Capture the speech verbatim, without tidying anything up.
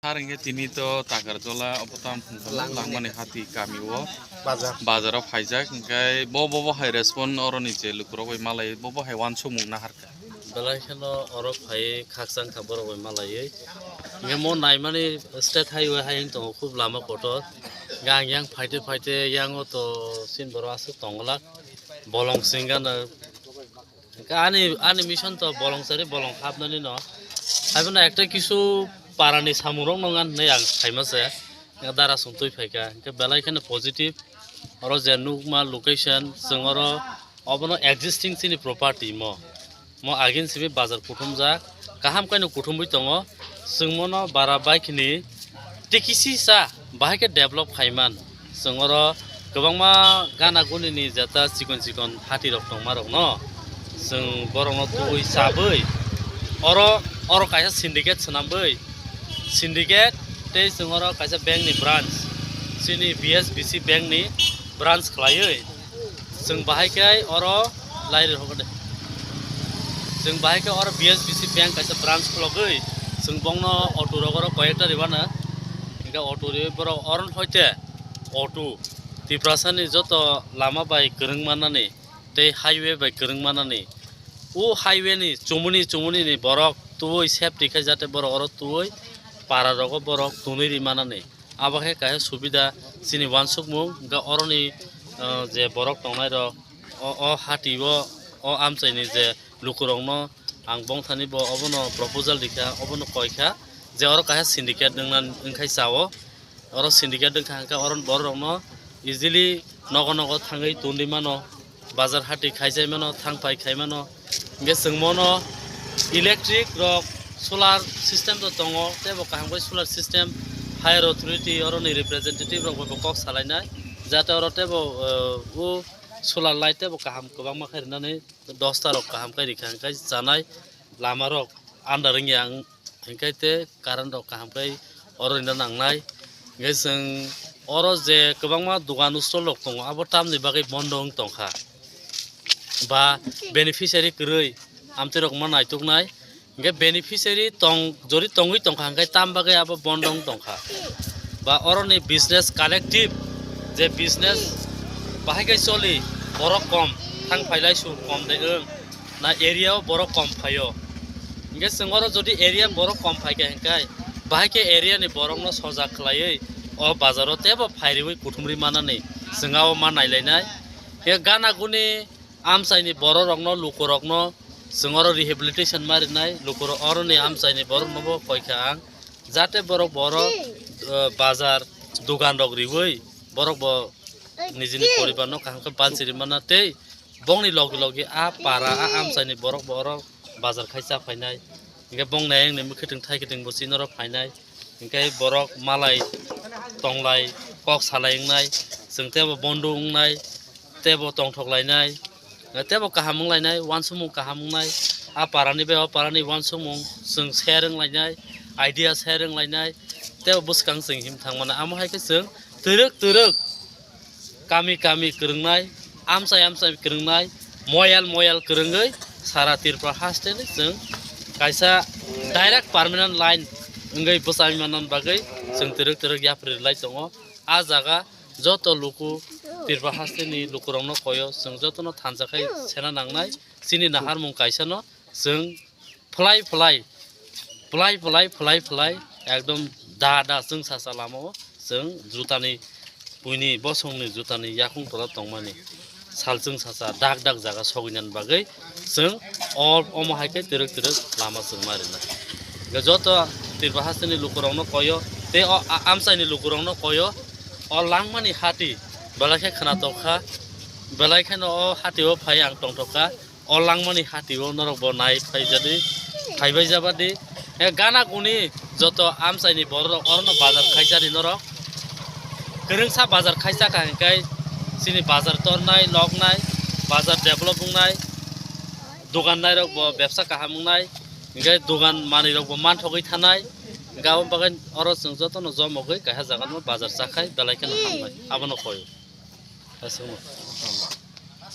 Har hwnkhe tini to Takarjola obo tam hwnkhe Langmani. Langmani hati kami o Bazar. Bazar o phaijak, hwnkhe bo, bo, bo hai respond oroni je lukurok bai malai, bo, bo hai wansukmung naharkha. Belai kheno oro phai khakchang kha borok bai malaiwi. Hwnkhe mo naimani state highway hai wng tongo, khub lama kotor. Hwnkhe ang yang phaite phaite yango to sin borok aswk tongwlak. Bolong singano. Hwnkhe ani, ani mission to bolong sari bolong hapnani no. Haibono ekta kisu parani samungrok no ngan hinwi ang saima se. Hwnkhe dara song twi phaikha. Hwnkhe belai kheno positive. Oro je nukma location, chwng oro obono existing chini property mo. Mo agin simi bazar kuthumjak. Kaham kaino kuthumwi tongo. Chwng mono bara bike ni tikisi sa bahai khe develop khaiman. Chwng oro kwbangma gana guni ni jeta chikon chikon hati rok tongma rok no chwng borok no tubui chabwi oro, oro kaisa syndicate swnamwi, syndicate tei chwng oro kaisa bank ni branch, chini B S B C bank ni branch khlaiwi. Chwng bahai khe oro lairi rwkha de. Chwng bahai khe oro B S B C bank kaisa branch khulogwi chwng bongno auto rok oro koyekta ribana. Hingke auto riwi borok oron hoite auto Tiprasani joto lama bai kwrwng manani tei highway bai kwrwng manani. O highway ni chumuni chumuni ni borok tubui safety khe jate borok oro tubui para rogo borok tunui ri manani. Abo khe kaisa subida chini wansukmung, hwnkhe oroni, ah, je borok tongnai rok, o, o hati o, o amchaini je lukurokno ang bongthani bo obono proposal rikha, obono koikha je oro kaisa syndicate wngna, wngkhai chao. Oro syndicate wngkha hwnkhe oro borok rokno easily nogo nogo thangwi tongwi mano. Bazar hati khaijai mano, thang phai khai mano. Hingke chwng mono electric rok solar system to tongo, tebo kaham khe solar system higher authority oroni representative rok bai bo kok salainai, jate oro tebo, eh, o solar light tebo kaham kwbangma khe rwnani dosta rok kaham khe rikha, hingke chanai lama rok under wngya ang. Hingke te current rok kaham khe oro rina nangnai. Hingke chwng oro je kwbangma dogan stall rok tongo, abo tamni bagwi bondo wng tongkha? Ba beneficiary kwrwi amtwi rok ma naituknai. Hingke beneficiary tong, jori tongwi tongkha, hingke tam bagwi abo bondo wng tongkha? Ba oroni business collective je business bahai khe choli, borok kom, thang phailai su kom de wng. Na area o borok kom phaio. Hingke chwng oro jodi area borok kom phaikha hingkai, bahai khe area ni borok no sojak khlaiwi o bazar o tebo phairiwi kuthumri manani chwng o ma nailainai. Hingke gana guni amchaini borok rokno, lukurokno chwng oro rehabilitation ma rinai, lukurok oroni amchaini borok no bo koikha ang, jate borok bo oro, eh, bazar dogan rok riwi borok bo nijini poribar no kaham khe banchi rimana tei bongni logi logi a para a amchaini borok bo oro bazar khai cha phainai. Hingke bong nai wngni mwkhwtwng thai kiting bo chini oro phainai. Hingke borok malai tonglai kok salai wngnai, chwng tebo bondo wngnai, tebo tongthok lainai, tebo kaham wng lainai, wansukmung kaham wngnai. A parani bai o parani wansukmung chwng share wng lainai, idea share wng lainai, tebo bwskang chwng him thang mano. Amo hai khe chwng twrwk twrwk kami kami kwrwngnai, amchai amchai kwrwngnai, moyal moyal kwrwngwi sara Tripura hasteni chwng kaisa direct permanent line wngwi bwchai manna bagwi chwng twrwk twrwk yapri rwlai tongo. A jaga joto luku Tripura hasteni lukurokno koyo, chwng jotono thansa khai sena nangnai. Chini naharmung kaisano chwng phlai phlai, phlai phlai, phlai phlai, ekdom da da chwng sacha lama o chwng jutani buini bosongni jutani yakung tola tongmani sal chwng sacha dak dak jaga sogwinani bagwi chwng o, omo hai khe twrwk twrwk lama chwng ma rwnai. Hwnkhe joto Tripura hasteni lukurokno koyo tei o a-, amchaini lukurokno koyo, o langmani hati belai khe khwnatok kha, belai kheno o hati o phai ang tongthok kha. O langmani hati o norok bo nai phai jadi, phaibai jabadi. E gana guni joto amchaini borok rok orono bazar khaisadi norok. Kwrwngsa bazar khaisa kha hingkai chini bazar tornai, loknai, bazar develop wngnai, dogan nairok bo bebsa kaham wngnai, hingkai dogan manwi rok bo manthogwi thanai. Hingkhe abo bagwi oro chwng jotono jomogwi kaisa jaga no bazar chakhai belai kheno hamnai. Abono koi. Aswkno.